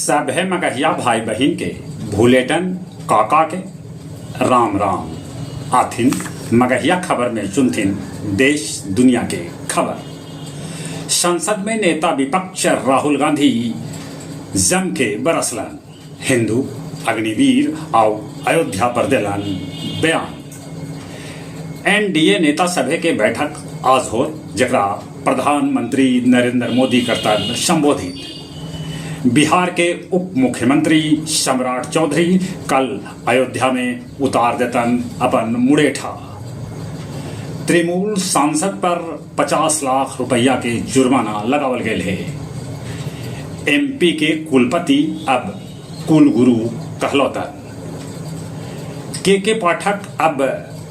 सभे मगहिया भाई बहिन के भुलेटन काका के राम राम। आथिन मगहिया खबर में चुनथिन देश दुनिया के खबर। संसद में नेता विपक्ष राहुल गांधी जम के बरसलन, हिंदू अग्निवीर आउ अयोध्या पर देलन बयान। एनडीए नेता सभे के बैठक आज होत, जेकरा प्रधानमंत्री नरेंद्र मोदी करतन संबोधित। बिहार के उप मुख्यमंत्री सम्राट चौधरी कल अयोध्या में उतार देतन अपन मुड़ेठा। तृणमूल सांसद पर 50 लाख रुपया के जुर्माना लगावल गेल हे। एमपी के कुलपति अब कुलगुरु कहलौतन। के पाठक अब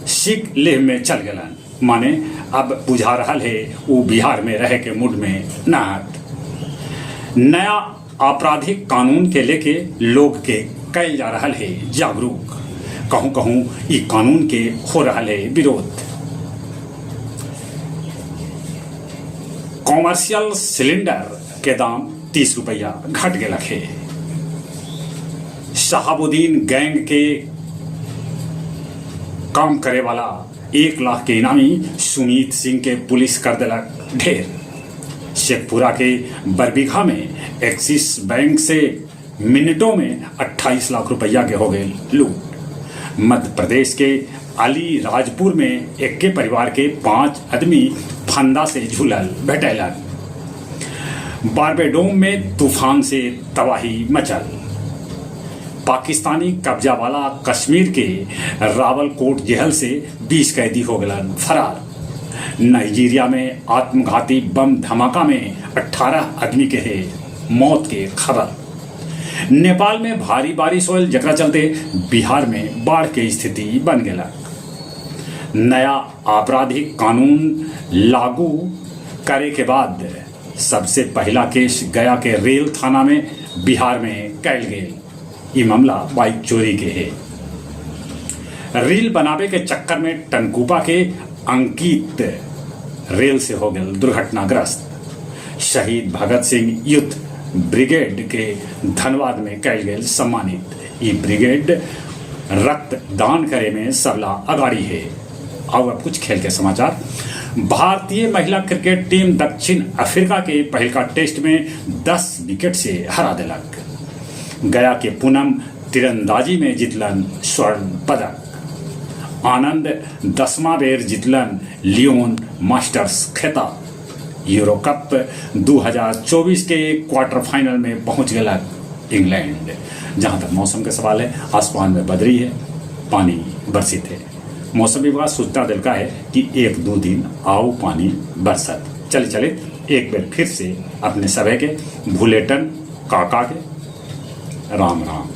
सिक लेह में चल गेलन, माने अब बुझा रहल हे ऊ बिहार में रहे के मूड में न हथ। नया आपराधिक कानून के लेके लोग के कैल जा रहल हे जागरूक। कहूँ कहूँ ई कानून के हो रहल हे विरोध। कॉमर्शियल सिलेंडर के दाम 30 रुपया घट गेलक हे। शहाबुद्दीन गैंग के काम करे वाला 1 लाख के इनामी सुमित सिंह के पुलिस कर देलक ढेर। शेखपुरा के बरबीघा में एक्सिस बैंक से मिनटों में 28 लाख रुपया के हो गए लूट। मध्य प्रदेश के अलीराजपुर में एक्के परिवार के 5 आदमी फंदा से झूलल भेटैलन। बारबेडोम में तूफान से तबाही मचल। पाकिस्तानी कब्जा वाला कश्मीर के रावलकोट जेहल से 20 कैदी हो गलन फरार। नाइजीरिया में आत्मघाती बम धमाका में 18 आदमी के है मौत के खबर। नेपाल में भारी बारिश होल, जकरा चलते बिहार में बाढ़ के स्थिति बन गेलक। नया आपराधिक कानून लागू करे के बाद सबसे पहला केस गया के रेल थाना में बिहार में कैल गेल। ई मामला बाइक चोरी के है। रील बनावे के चक्कर में टनकुपा के अंकित रेल से हो गए दुर्घटनाग्रस्त। शहीद भगत सिंह युद्ध ब्रिगेड के धनबाद में कैल गेल सम्मानित। ई ब्रिगेड रक्त दान करे में सबला अगाड़ी है। और अब कुछ खेल के समाचार। भारतीय महिला क्रिकेट टीम दक्षिण अफ्रीका के पहिलका टेस्ट में 10 विकेट से हरा देलक। गया के पूनम तीरंदाजी में जीतलन स्वर्ण पदक। आनंद 10वां बेर जीतलन लियोन मास्टर्स खिताब। यूरो कप 2024 के क्वार्टर फाइनल में पहुंच गया इंग्लैंड। जहां तक मौसम के सवाल है, आसमान में बदरी है, पानी बरसित है। मौसम विभाग सूचना दिलका है कि 1-2 दिन आओ पानी बरसत। चले चले एक बार फिर से अपने सभे के भुलेटन काका के राम राम।